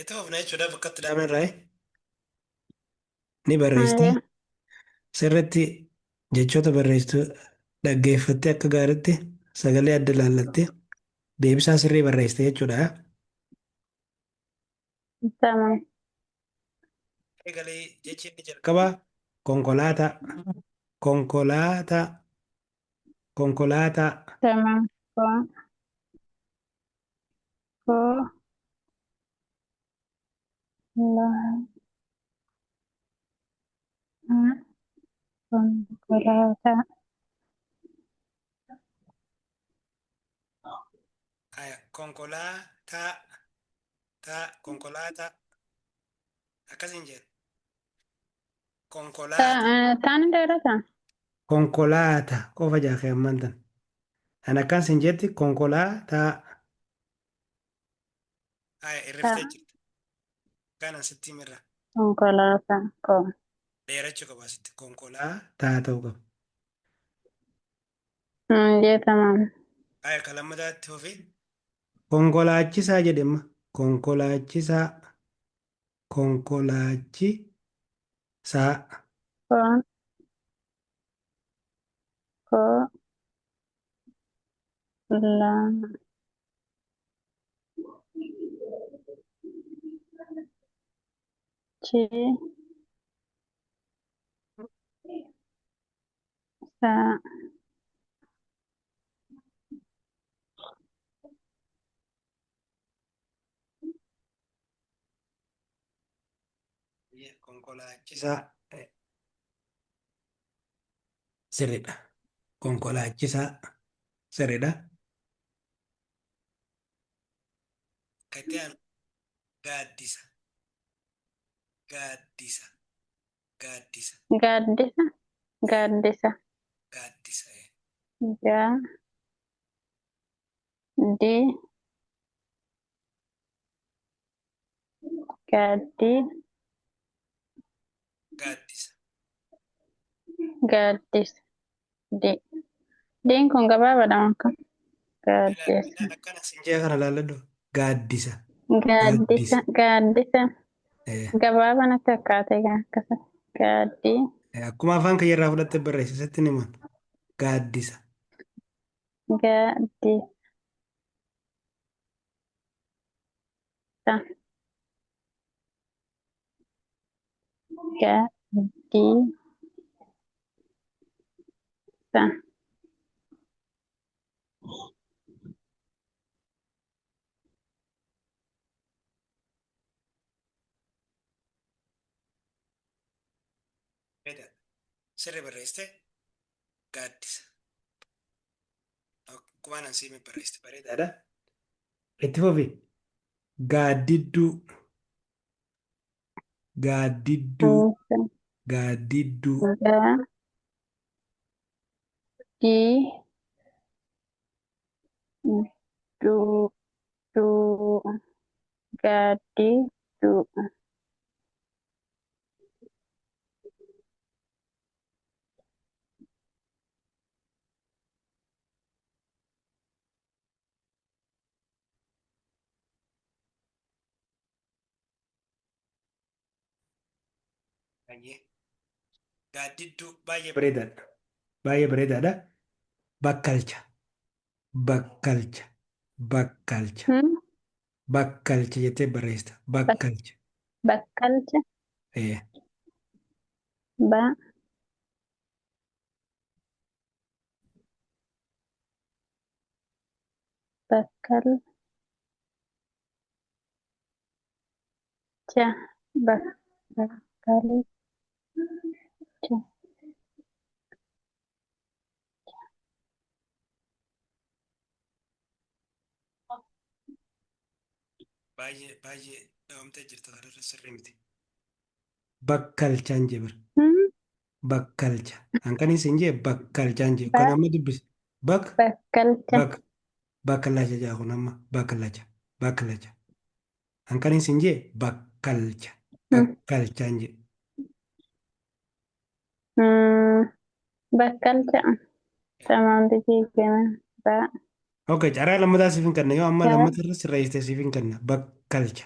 Itti fufna jechuudha bakka itti dhaabne irraa ni barreessita. Hayyee. Sirriitti jechoota barreessitu dhaggeeffattee akka gaariitti sagalee adda ilaallattee deebisaa sirrii barreessite jechuudha. Tamam. Eegalee jechi inni jalqabaa konkolaataa, konkolaataa, konkolaataa. Tamam. Ko. Ko. La. A. Konkolaataa. Haya, konkolaataa, taa, konkolaataa. Akkasiin jedhu. Konkolaataa. Taan dheerataa? Konkolaata qofa jaakee ammaan tan. An akkaan sin jetti konkolaataa. Haya, irriftee jirta. Kanan sitti himirra. Konkolaataa. Ko. Dheerachuu qaba asitti. Konkolaataa ta'uu qaba. Jee tamam. Haya, kan lammataatti fufi. Konkolaachisaa jedhe amma. Konkolaachisaa. Konkolaachisaa. Kon. Ko. La. Chi. Sa. Konkolaachisaa. Sirriidha. Konkolaachisaa. Sirriidha. Kan itti aanu gaaddisa. Gaaddisa. Gaaddisa. Gaaddisa. Gaaddisa. Gaaddisa. Ga. Di. Gaaddi. Gaaddisa. Gaaddisa. Di. Diin kun gabaabaadha makka. Gaaddisa. Akkana sin jee kana laalladhu. Gaaddisa. Gaaddisa. Gaaddisa. Eh, Gabaabaa natti fakkaate egaa akkasa. Gaaddi. Akkuma afaan kiyya irraa fudhatte barreesse sitti ni himan. Gaaddisa. Gaaddisa. Gaaddisa. Bareedaadha. Sirri barreessite gaaddisa. Akkuma anan siime barreessite bareedaadha. Itti fufi. Gaaddidduu. Gaaddidduu. Gaaddidduu. Ga. Di. Du. Du. Gaaddidduu. Baay'ee. Gaaddidduu baay'ee bareedaadha. Baay'ee bareedaadha. Bakkalcha. Bakkalcha. Bakkalcha. Bakkalcha jettee barreessita. Bakkalcha. Bakkalcha. Ee. Ba. Bakkalcha. Bakkalcha. Baay'ee baay'ee dhawamtee jirta kanarra sirrii miti. Bakkalchaan jee bara. Bakkalcha. Hanqanii siin jee bakkalchaan jee. Kan amma dubbise. Bak Bakkalcha. bak bakkalacha jaa kun amma bakkalacha bakkalacha. Hanqanii siin jee bakkalcha bakkalchaan jee. Bakkalcha. Tamam dijiigame. Ba. Okay, carraa lammataa siif hin kenna. Yoo amma Ga. lammata irra sirreessite siif hin kenna. Bakkalcha.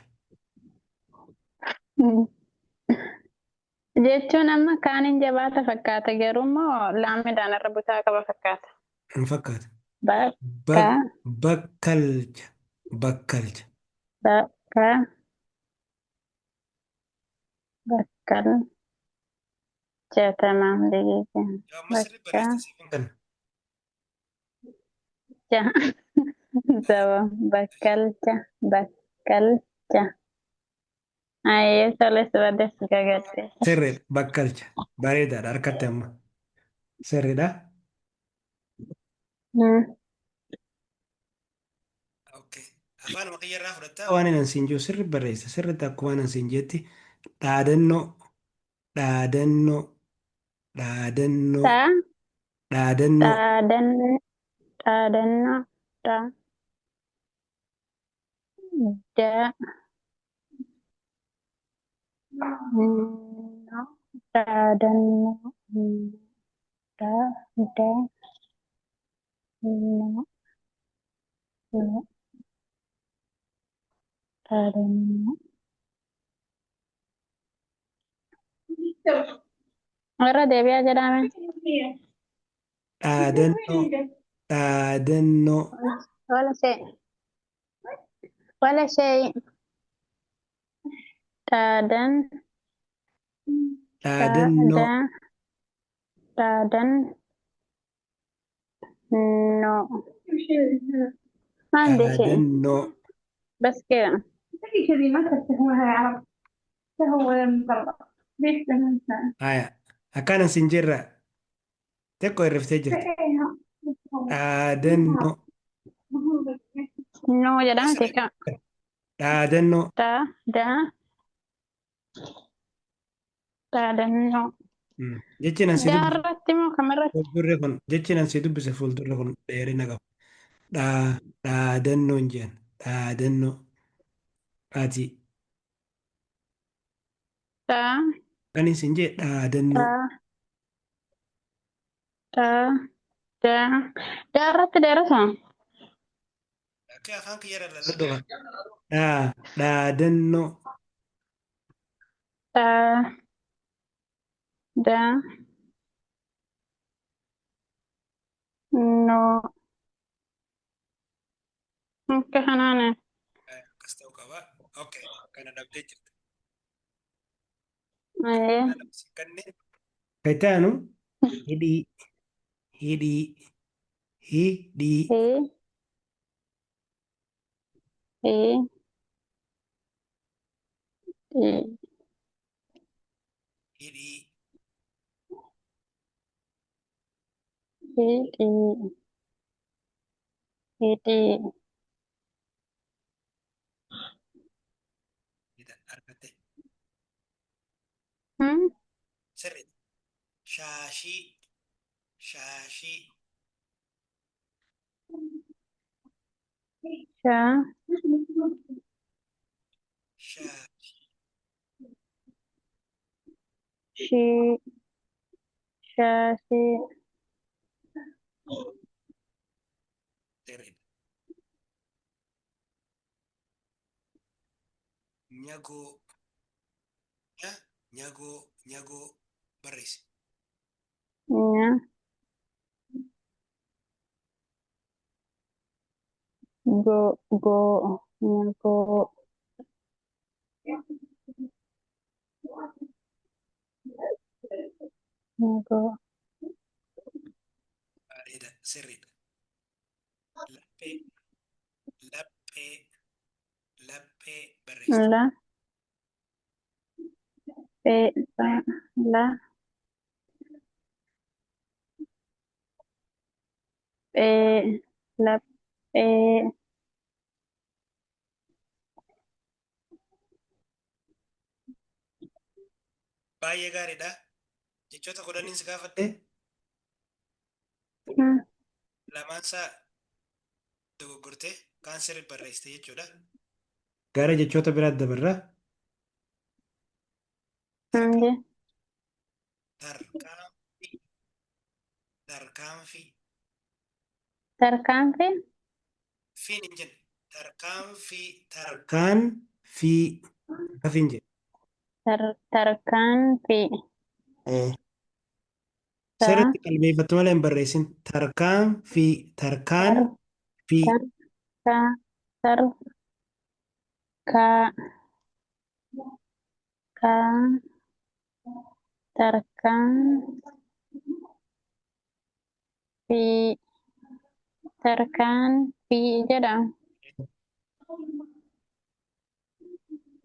Jechuun amma kaaniin jabaata fakkaata garuu immoo laamidhaan irra butaa qaba fakkaata. Hin fakkaatu. Bakka Bakkalcha. Bakkalcha. bakka bakkalcha tamaam deebiin Yoo amma sirrii bakka barreessite siif hin kennu. cha saba bakkalcha bakkalcha. Ayyee toles baddes gagatte. Sirriidha. Bakkalcha. Bareedaadha. Harkatti amma. Sirriidha. Okay. Afaan kiyya irraa fudhattaa waan inni siin jiru sirri barreessa. Sirriitti akkuma inni siin jetti dhaadannoo dhaadannoo dhaadannoo Ta dhaadannoo dhaadannoo dhaadannoo dha da no dhaadannoo dha da no no dhaadannoo. Irra deebi'aa jedhame. Dhaadannoo dhaadannoo Wala shay wala shay dhaadan dhaadannoo dhaada dhaadan no ما عندي شيء dhaadannoo بس كده. Haya, akkana siin jirra. Xiqqoo hirriftee jirti. Dhaadannoo No jedhamti ka dhaadannoo da da dhaadannoo. Jechi nan si dubbise Jaarratti moo kamirratti? fuuldurri kun jechi nan si dubbise fuuldurri kun dheerina qaba. Dhaadannoo hin jedhan. Dhaadannoo ati Da kan isin jee dhaadannoo. da da da jaarratti dheerata. Akka afaan kiyya irra lalladhu qaba. Dhaadannoo Da da no akka kanaane. Akkas ta'uu qaba. Okay, kana dhabdee jirti. Ayyee. Kaitaanu hidhii hidhii hidhii Hi hi hi hidhii hidhii hidhii. Hidha argatte Hmm? sirriidha. Shaashii shaashii Sha shaa shi shaashii. Sirriidha. Nyagoo nyagoo nyagoo barreessi. Nya go go nyagoo nyagoo. Bareeda sirriidha. Laphee laphee laphee barreessi. La pe la la pe la pe. Baay'ee gaariidha. Jechoota kudhaniin si gaafadhe Hmm. lamaan isaa dogoggortee kaan sirrii barreessite jechuudha. Gara jechoota biraatti dabarra. Nje. Tarkaanfii tarkaanfii Tarkaanfii fiin hin jenne. Tarkaanfii tarkaanfii hafi hin jenne. Tarkaanfii. Eh. Ta Sirriitti qalbeeffattu malee hin barreessin. Tarkaanfii. tar Tarkaanfii. tar ka tar ka ka tarkaanfii tarkaanfii jedha.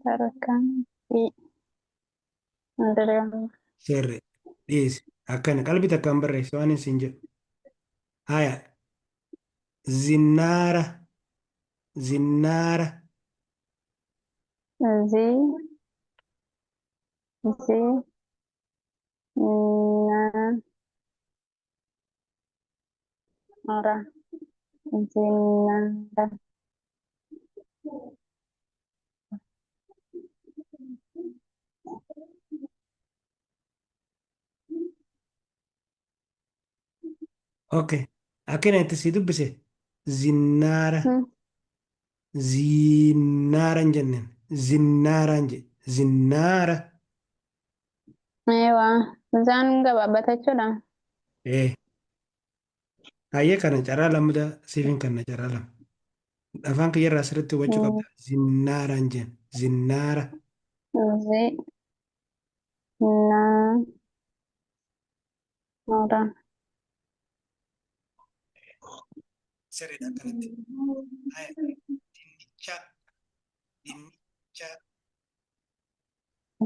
Tarkaanfii. Andrea. Sirri. Dhiisi. Akkana qalbii takkaan barreessi waan isin jedhu. Haya. Zinnaara. Zinnaara. Zi zi na ra zinnaara. Okay. Akkana itti si dubbise. Zinnaara. Hmm. Zinnaara hin jenneen. Zinnaara hin jedhe. Zinnaara. Eewaa zaan gabaabbata jechuudha. Eh. Hayyee kana carraa lammataa siif hin kenna carraa lama. Afaan kiyyarraa asirratti hubachuu qabda. Zinnaara hin jenne. Zinnaara. Zi na ra. Sirriidha akkanatti. Haya. Dinnicha. Dinnicha.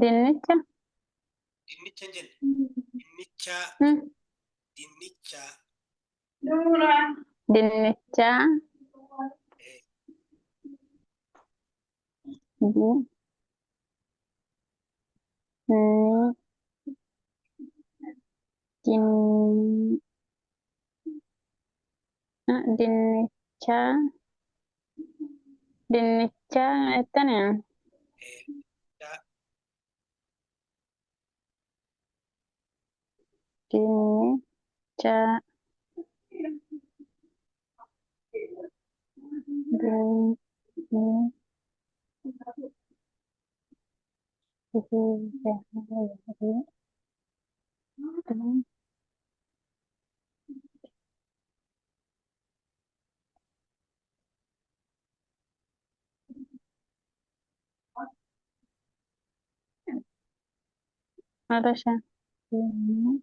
Dinnicha. Dinnicha hin jenne. Dinnicha. Hmm. Dinnicha. Dinnicha. Eh. Di ni din ah, dinnicha. Dinnicha jettani. Eh. Cha. Dinnicha. Dinni Arasha. Dinnicha.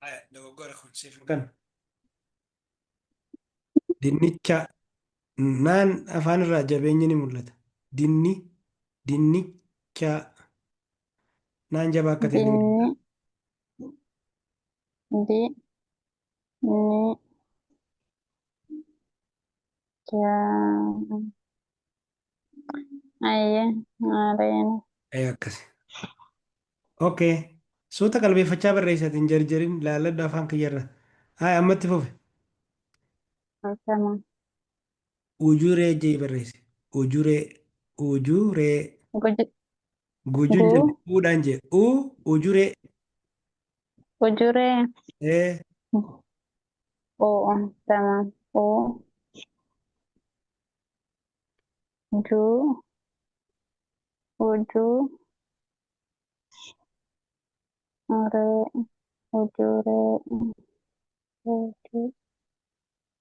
Haya. Dogoggora kun siif hin kennu. Dinnicha. Naan afaan irraa jabeenyi ni mul'ata. Dinni. Dinnicha. Naan jabaa akka ta'e ni mul'ata. Dinni di ni ja ayyee maareen Akkasi. Okay. Suuta qalbeeffachaa barreessatiin jarjarin laalladhu afaan kiyyarra. Haya ammatti fufe. akkama Ujuree jee barreesse. Ujuree. Ujuree. guji Gujuun gu jenne. Uudhaan jee. U. Ujuree. ujuree Eh. o tamam o ju uju re ujuree uju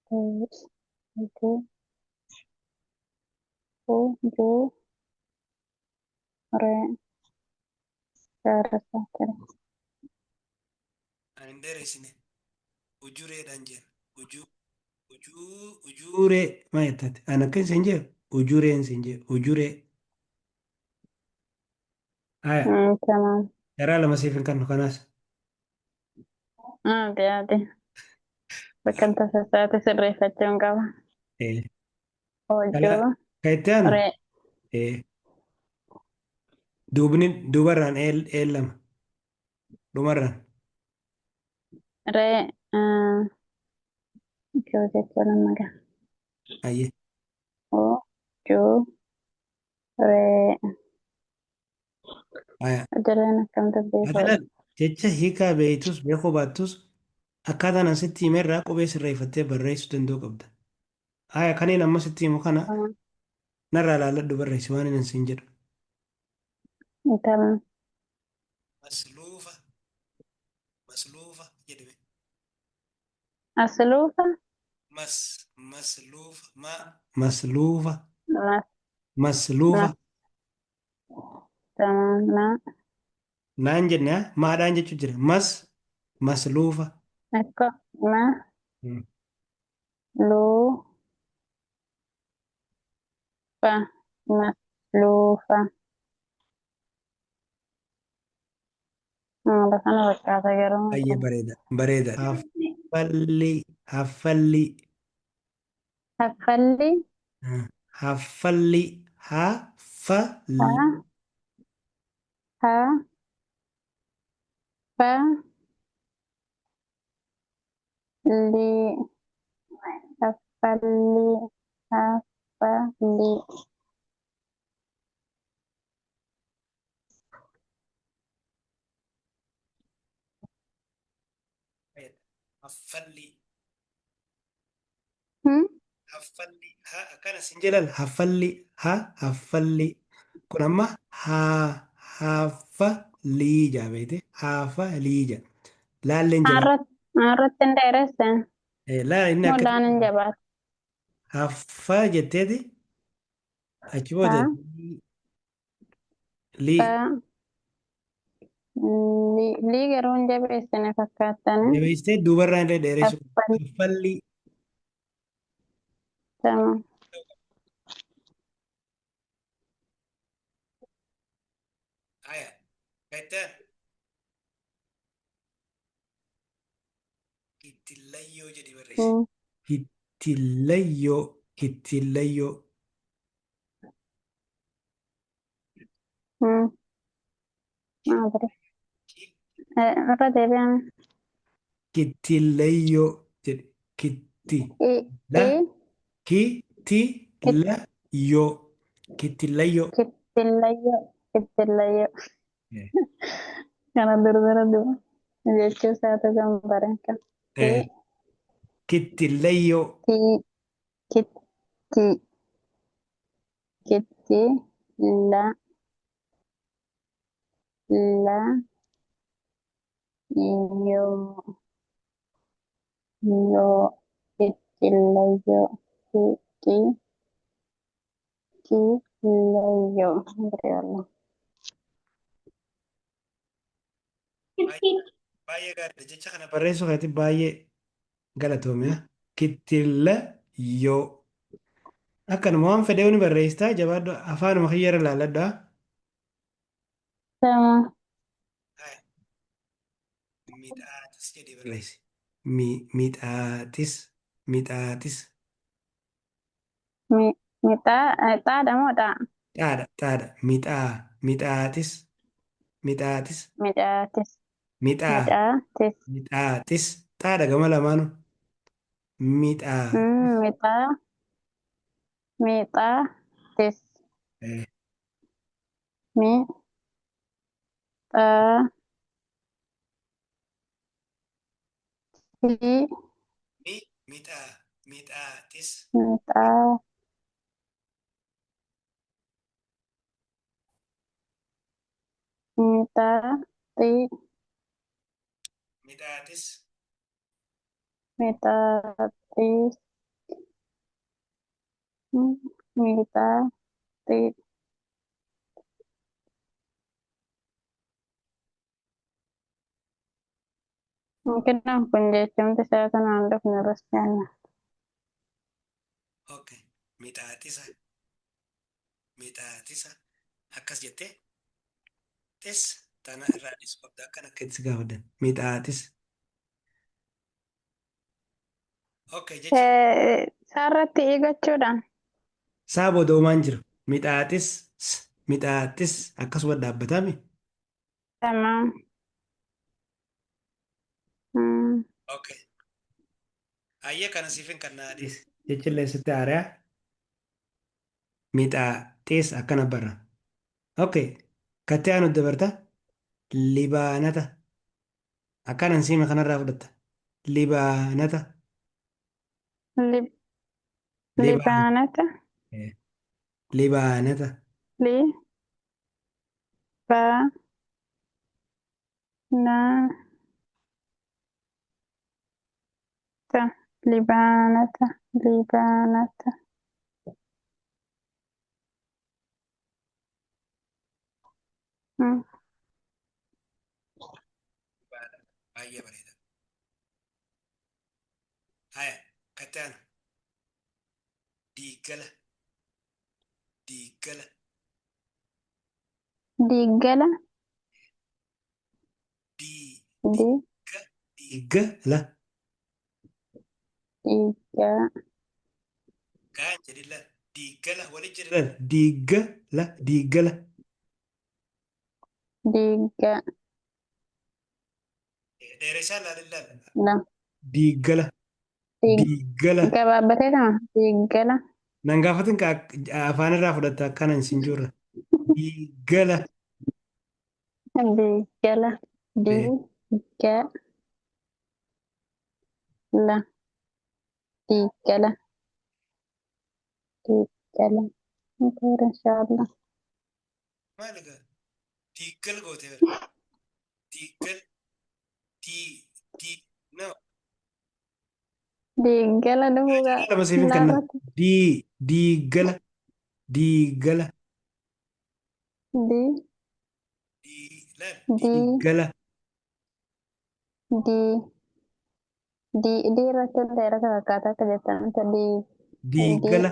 re uju uju re Sarasatira. Ani hin dheeressine. Ujureedhaan jeen. Ujuu. Ujuu. Ujuree. Maal jettati? Ani akka isin jee. Ujureen isin jee. Ujuree. Haya. Tamam. Karaa lama siif hin kennu kanaas. Ade ade. Bakka tasasaate sirreeffachuun qaba. Eh. Ujuu Kan itti aanu. re Eh. Duubni duubarraan eel lama. Dhumarraan. re Joo jechuun amma gaha. Ayyee. O joo re Haya. ijoolleen akkam Ati dubbisoodha. laal jecha hiikaa beektus beekuu baattus Akkaataan an sitti hime irraa qubee sirreeffattee barreessuu danda'uu qabda. Haya kanneen amma sitti himu kana narraa ilaalladhu barreessi waan inni siin jedhu. Tamam. Masluufa masluufa jedhame. Asluufa. Mas masluufa ma masluufa Mas masluufa mas tamam ma naan jenne haa maadhaan jechuu jira. Mas masluufa. akka ma Hmm. lu fa masluufa. Lafa na fakkaata garuu Baay'ee maqaan. bareeda bareeda. Haffalli haffalli Haffalli haffalli haffalli ha ha fa li haffalli haffalli. Haffalli Hmm? haffalli ha akkana sin jedhan haffalli ha haffalli kun amma ha haffalii jaa beekte haffalii jaa laalleen jabaa Irratti hin dheeresse. laa inni Moo akkatti hin jabaata. haffa jetteeti achi Ha booda lii fa li li garuu hin jabeessine fakkaatani. jabeessitee duubarraa illee dheeressuu Haffalli haffalli tamam. haya gaittaan kittillayyoo jedhi barreessi Hmm. kittillayyoo kittillayyoo Hmm. Maal ture? Irra deebi'ame. Kittillayyoo jedhi kitti I la i kittillayyoo kittillayyoo kittillayyoo kittillayyoo. Eh. Kana durdura dura jechuu isaatu kan baran kan. I Eh, kittillayyoo ti kitti kitti la la yoo yoo kittillayyoo ki ki killayyoo. Andreola. Baay'ee gaariidha jecha kana barreessuu keetti baay'ee galatoome kittillayyoo akkanuma waan fedhe ni barreessitaa jabaadhu afaanuma kiyyarra laalladhaa. Tamam. Mixaaxis jedhee barreessi. Mixaaxis mixaaxis Mi mixaa xaadha moo dhaa? xaadha xaadha mixaa mixaaxis mixaaxis Midhaatis mixaa midhaatis. mixaaxis xaadha gama lamaanu mixaa Mixaa mixaatis mi xaa ti mi mixaa mixaaxis mixaa mixaa xi mixaaxis mixaaxis mixaa xi. Mungkin kun jechuun isaa kanaan dhufne bas nyaanna. Okay mixaaxisa mixaaxisa akkas jettee xis tana irraa dhiisuu qabda akkana akka itti si gaafadan mixaaxis okay jecha Isaarratti eeggachuudhaan. Saa booda homaan jiru. Mixaaxis, mixaaxis akkasuma dhaabbatame. Tamam. Hmm. Okay. Ayyee kana siifin kan naa dhiise. Jechi sitti haariyaa. Mixaaxis akkana barra. Okay. Kattee aanu dabarta. Libaanata. Akkanan siima kanarraa fudhatta. Libaanata. Lib Libaan. libaanata. Libaanata. Li ba na ta. Libaanata. Libaanata. Mm. Baay'ee bareeda. Haya, kattaan diiggala, diiggala, Diiggala. dii, Di diigga, diiggala. diigga. Gaan jedhilla, diiggala, wali jedhilla, diiggala, diiggala. Diigga. Dheeressaa laalillaa. La. Diiggala, Diig diiggala. gabaabbatee tama. Diiggala. Nan gaafatin ka afaan irraa fudhatta akkana hin jirra. Diiggala. Diiggala. Diigga. La. Diiggala. Diiggala. Khayr inshaallah. Maali gaa? Diiggal goote bara. Diiggal, dii, dii, no. Diiggala dhufuudha. Lama siif hin kennan. Laarratti. Dii, diiggala, diiggala. Di Dii, laal, di diiggala. di di di irratti dheerata fakkaata akka jettan di di Diiggala,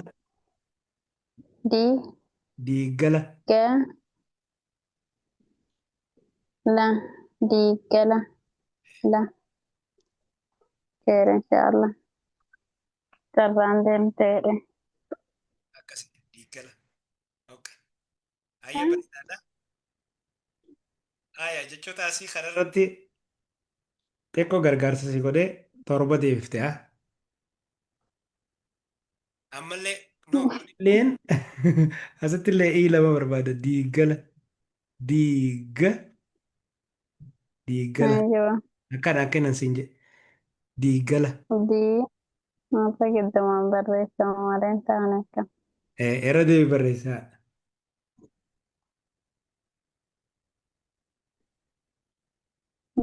di diiggala. ga la diiggala la khayr inshaallah. Carraan deemteedhe. Akkasi, diiggala. Okay. Baay'ee bareedaadha. Haya, jechoota asii kanarratti xiqqoo gargaarsa si godhee torba deebifte haa. Ammallee no kunilleen asitti illee ii lama barbaada. Diiggala, diigga, diiggala. Aywa. Akkana akkanan siin jedhe. Diiggala. Di mata giddumaan barreeffamu malee hin taane akka. Irra deebi barreessaa.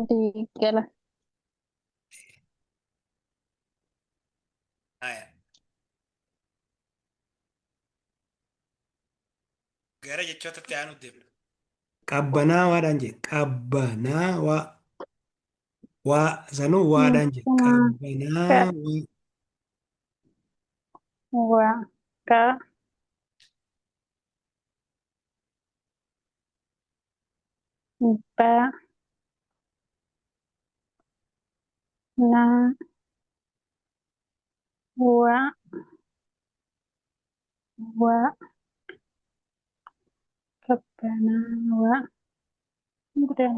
Diiggala. Haya, gara jechootatti aanu deemna. Qabbanaawaadhaan jedhe. Qabbanaawaa. Waa sanuu waadhaan jedhe. Ka Qabbanaawaa. wa ka ba na wa wa qabbanaawa. Udah.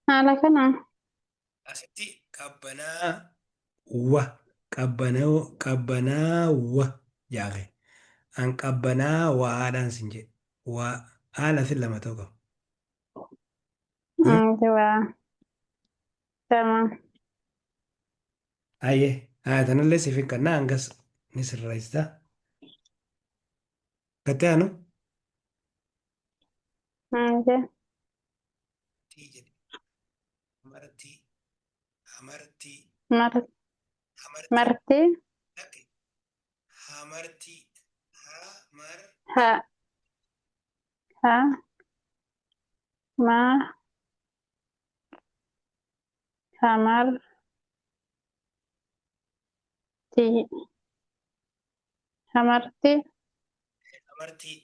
Haala kana Asitti qabbanaawa. Qabbanaawa. Qabbanaawa jaaqe. An qabbanaawaadhaan sin jedhe. Waa haala sin lama ta'uu qaba. Aywa. Tamam. Ayyee. Haa tanallee siif hin kannaa hangas ni sirreessita. Gattee aanu? Aywa. Tii jedhe. Amartii. Amartii. Mar Amartii. marti Dhaqe. Hamartii. Hamar. ha ha ma hamar ti hamarti Amartii.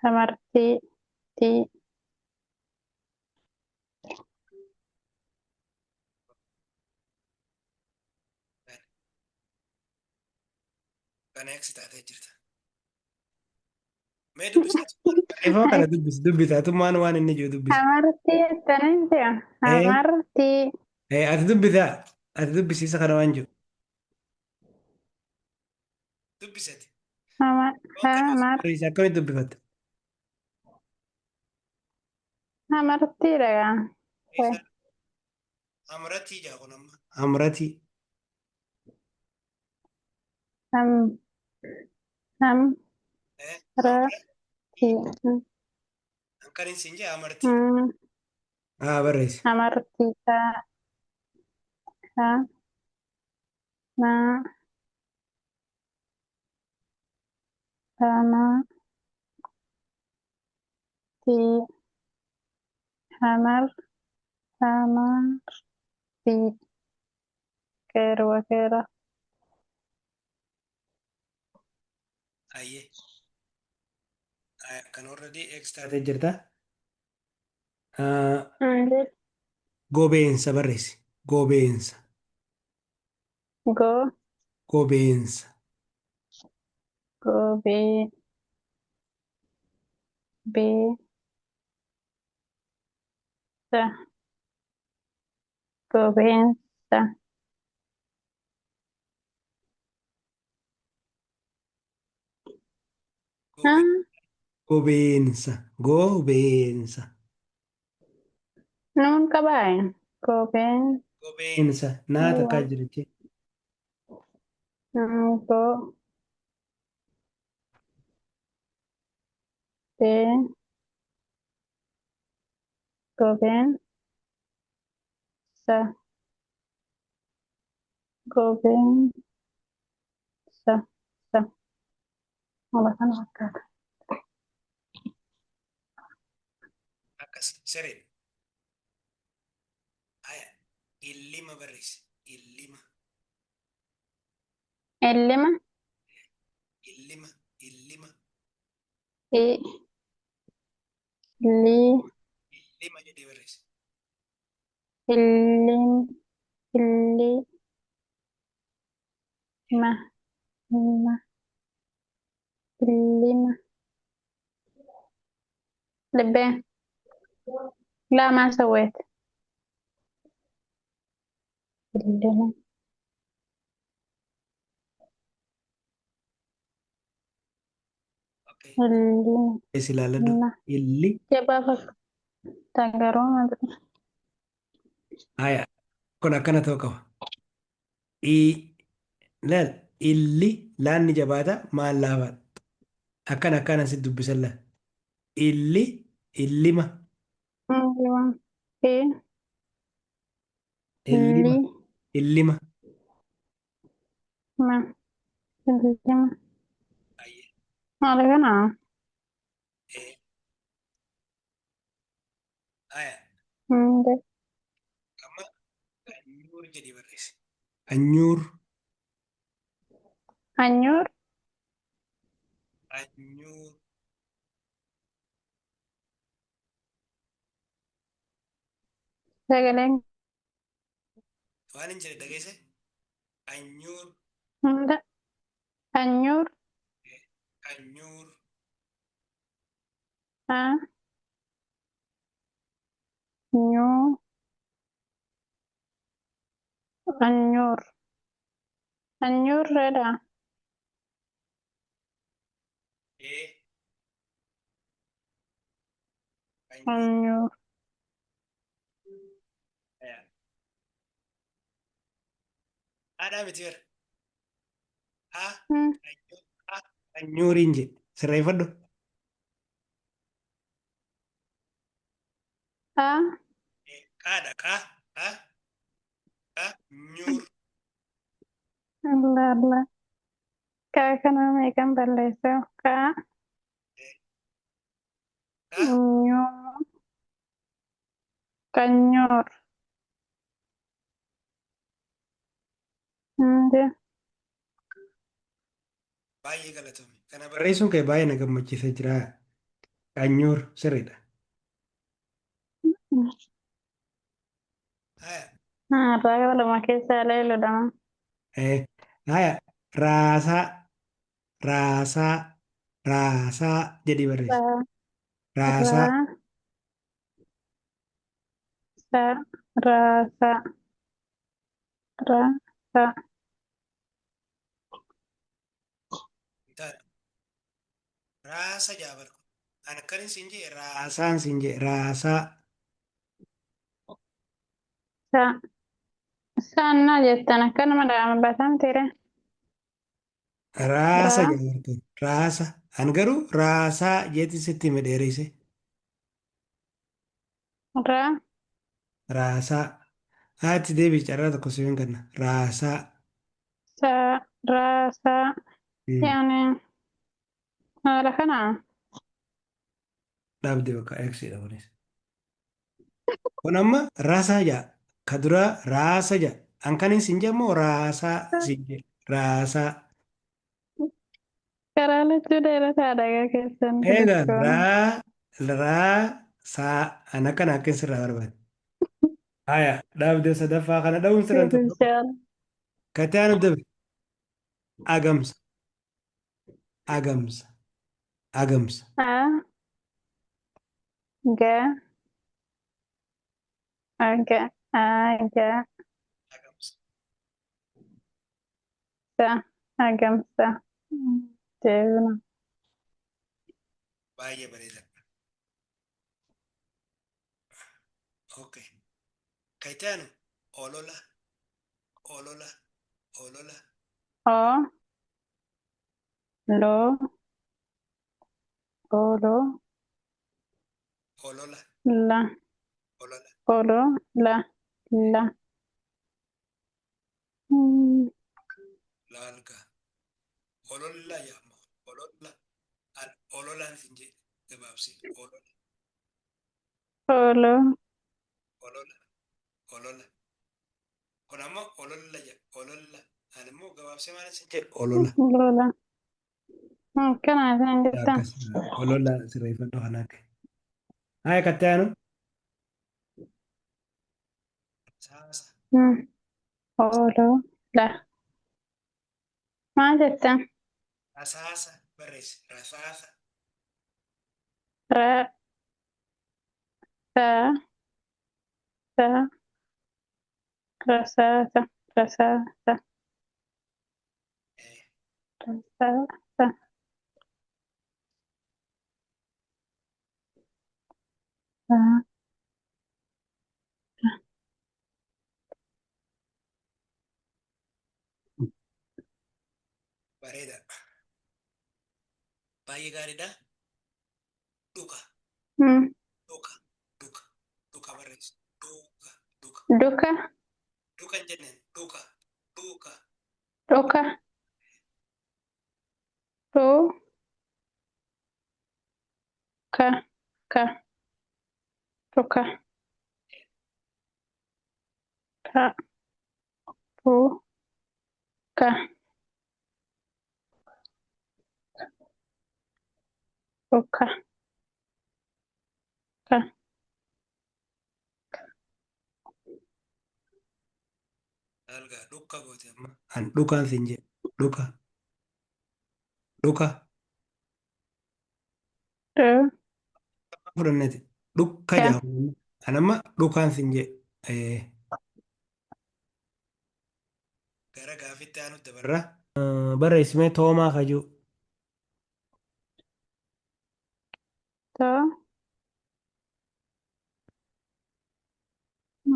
hamarti ti Kana eegsi taatee jirta. Mee dubbisaatummaan barreeffama kana dubbisi dubbisaatummaan waan inni jiru dubbisi. Hamarti jettanii jiru. Eh, Hamarti ati dubbisaa ati dubbisiisa kana waan jiru. Dubbisati. hama Waan kana osoo hamar barreesse akkamitti dubbifatta? Hamartiidha. Eessa? Hamratii jaa kun amma. Hamratii. Ham ham ra Hamratii. ti. Kan isin jee hamartii. Haa barreessi. Hamartii ka ka na kana ti hamar hamartii keerwa keera. Ayyee. Kan already X taatee jirta. Ah, Gobeensa barreessi. Gobeensa. Go Gobeensa. gobee bee sa gobeensa. Gobe- Gobeensa. Gobeensa. Nuun qabaa gobeen Gobeensa. Naa takkaa jira. go bee gobeen sa gobeen sa sa wala kana fakkaata. Akkas siree. Haya. Illima barreessi. Illima. Illima Illima. Illima. i li Illima jedhee barreessi. illim illi ma ma illima لبان. لا ما سويت. illima Okay. illima Barreessi ilaalladhu. ma Illi. jabaa fakkaata garuu Haya. Kun akkana ta'uu qaba. I laal illi laanni jabaata maal laafaadha. Akkana akkana si dubbisan laal. Illi illima illima i illima li illima. ma illima Ayyee. maal kana Eh. Haya. Hunda Amma anyuur jedhee barreessi. Anyuur. anyuur Anyuur. sagaleen Waan hin jedhe dhageesse? Anyuur. hunda anyuur Anyuur. a nyuu anyuur anyuur redha Eh. Anyuur. anyuur Haya. Haadhaa miti bara. Ha. Anyuur. Ha. Anyuuriin jedhe. Sirreeffadhu. a Qaadha. Qaa. Qaa. Qaa. Nyuur. Allah Allah kaa kana meeqan balleessa kaa Qaa. nyuu kanyuur hunda Baay'ee galatoome. Kana barreessuun kee baay'ee na gammachiisee jira. Anyuur sirriidha. Haya. Raga lama keessa leeludhama Eh. Haya. Raasaa. Raasaa. Raasaa jedhii barreessi. raa Raasaa. raa sa raasa raa sa Intaadha. Raasa jaa barku. Ani akkanin siin jee raasaan siin jee raasaa. Sa. Saannaa jettan akkanuma dhaabbataa mitiire. Raasa Raa. jedhama kun. Raasa. An garuu raasaa jeetti sitti hime dheereyse. Raa. Raasaa. Haati deebii carraa tokko siif hin kenna. Raasaa. Sa. Raa. Saa. Hmm. Yaani haala kanaa. Dhabde bakka eegsiidha kunis. Kun amma raasaa jedha. Ka duraa raasa jedha. An kan hin siin jedhamu raasaa siin jedhe. Raasaa. Karaa lachuu dheerataa dhagaa keessan Egaa kuliskoon. raa raa saa an akkana akkin sirraa barbaade. Haya dhabde sadaffaa kana dha'uun sirra hin turre. Inshallah. Kataan dabre agamsa agamsa agamsa. A. G. A. G. A. G. Agamsa. Sa. Agamsa. Deebina. Baay'ee bareeda. Okay. Kaitaanu olola olola olola. O. Lo. Olo. Olola La. olola. Olo. La. La. Mm. Laalga. Olola jedhama. Olola. An ololaan sin jedhe gabaabsi. Olola Olo. olola olola. Kun ammoo olola jedha. Olola. Ani immoo gabaabsee maal sin jedhe? Olola. Lola. Akkana isaan jettan. Akkas olola sirreeffadhu kana akka. Haya kattaanu. Saasa. Mm. Olo. La. Maal jettan? Rasaasa barreessi. Rasaasa. Ra. Sa. Sa. Rasaasa. Rasaasa. Eh, Rasaasa. Sa. Bareeda. Baay'ee gaariidha. Dhuka. Mm. Dhuka. Dhuka. Dhuka barreessi. Dhuka. Dhuka. Duka. Dhuka hin jenneen. Dhuka. Dhuka. Dhuka. Dhu. Ka. Ka. Dhuka. Ka. Dhu. Ka. Dhuka. Ka. Algaa dhuka goote amma. An dhukaan sin jedhe. Dhuka. Dhuka. Dhu. Fudhanneeti. Dhukka Ka. jedhama. An amma dhukaan sin jedhe. Eh. Gara gaafitti aanu dabarra. Barreessimee toomaa kajuu. To.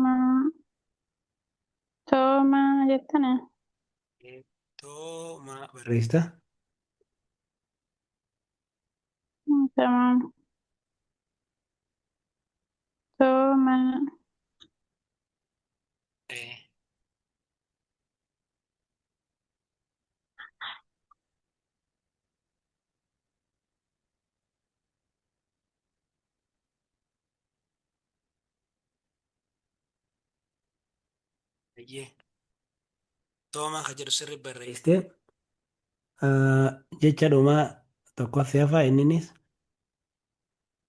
Ma. Tooma jettani. Toomaa barreessita. Tamam. Tooma. Eh. Eeyyee. Toomaa ka jedhu sirri barreessite. Jecha dhumaa tokkoffee hafaa inninis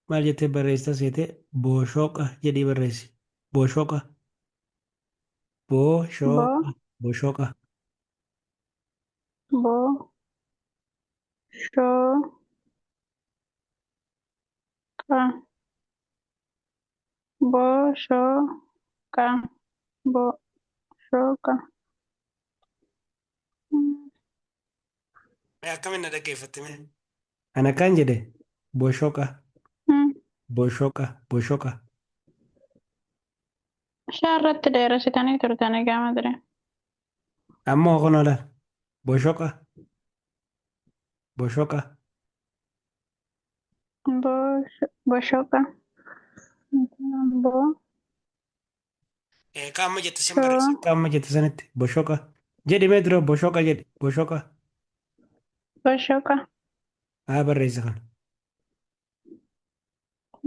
maal jettee barreessita seete booshoqa jedhii barreessi. Booshoqa. Bo. Booshoqa. Booshoqa. Bo. Sho. Ka. Bo. Sho. Ka. Bo. Sho. Ka. Mm. Mee akkamiin na dhaggeeffatte mee? Ana kan jedhe booshoqa. Mm. Booshoqa. Booshoqa. Shaa irratti dheeressitanii turtanii gama ture. Ammoo kun olaal. Boshoqa. Boshoqa. Boshoqa. Bo. Qaama jette san Shoo. barreessi. Qaama jette sanitti boshoqa. Jedhi mee dura boshoqa jedhi. Boshoqa. Boshoqa. Haa barreessi kana.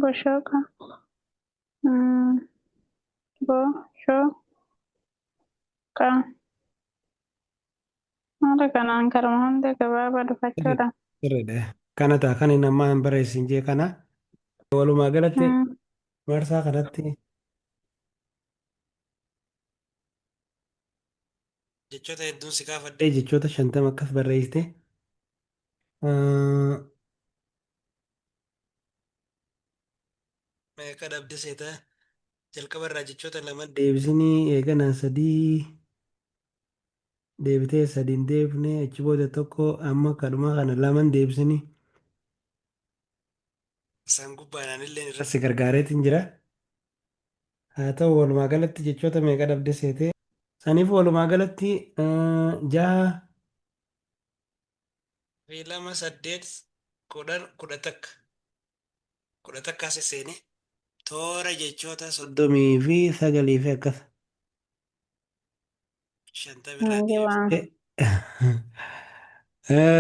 Boshoqa. Boshoqa. Haala kanaan karuma hunda gabaabaa dhufachuudha. Sirriidha. Kana ta'a kan inni ammaa hin barreessin jee kana. Walumaa galatti marsaa kanatti jechoota hedduun si gaafadhee jechoota 50 akkas barreessite. Meeqa dhabde seeta? Jalqaba irraa jechoota lama deebisinii eeganaa sadii deebitee sadi hin deebifne achi booda tokko amma kadhuma kana laman deebisinii. Isaan gubbaadhaan illee irra si gargaareetiin jira. Haa ta'u walumaa galatti jechoota meeqa dhabde seete? Saniif walumaa galatti jaha fi lama saddeet 10 11 11 sesseene toora jechoota 39 fi akkas 50 irraa Waan. deebifte.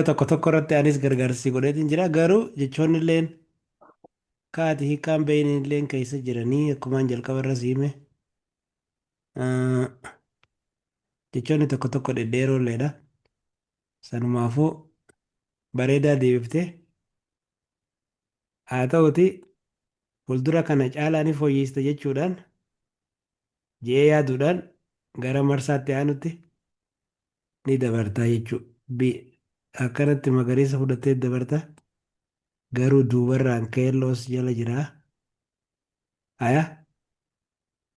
Tokko tokko irratti anis gargaarsi godheetiin jira garuu jechoonni illeen kaati hiikkaan beeyniin illeen keessa jiranii akkumaan jalqaba irra siime. Jechoonni tokko tokko dhedheeroo illeedha. Sanumaafuu bareedaa deebiftee haa ta'uti fuuldura kana caalaa ni fooyyessita jechuudhaan je'ee yaaduudhaan gara marsaatti aanutti ni dabartaa jechuudha. B akkanatti magariisa fudhattee dabarta garuu duubarraan keelloos jala jira. Aya.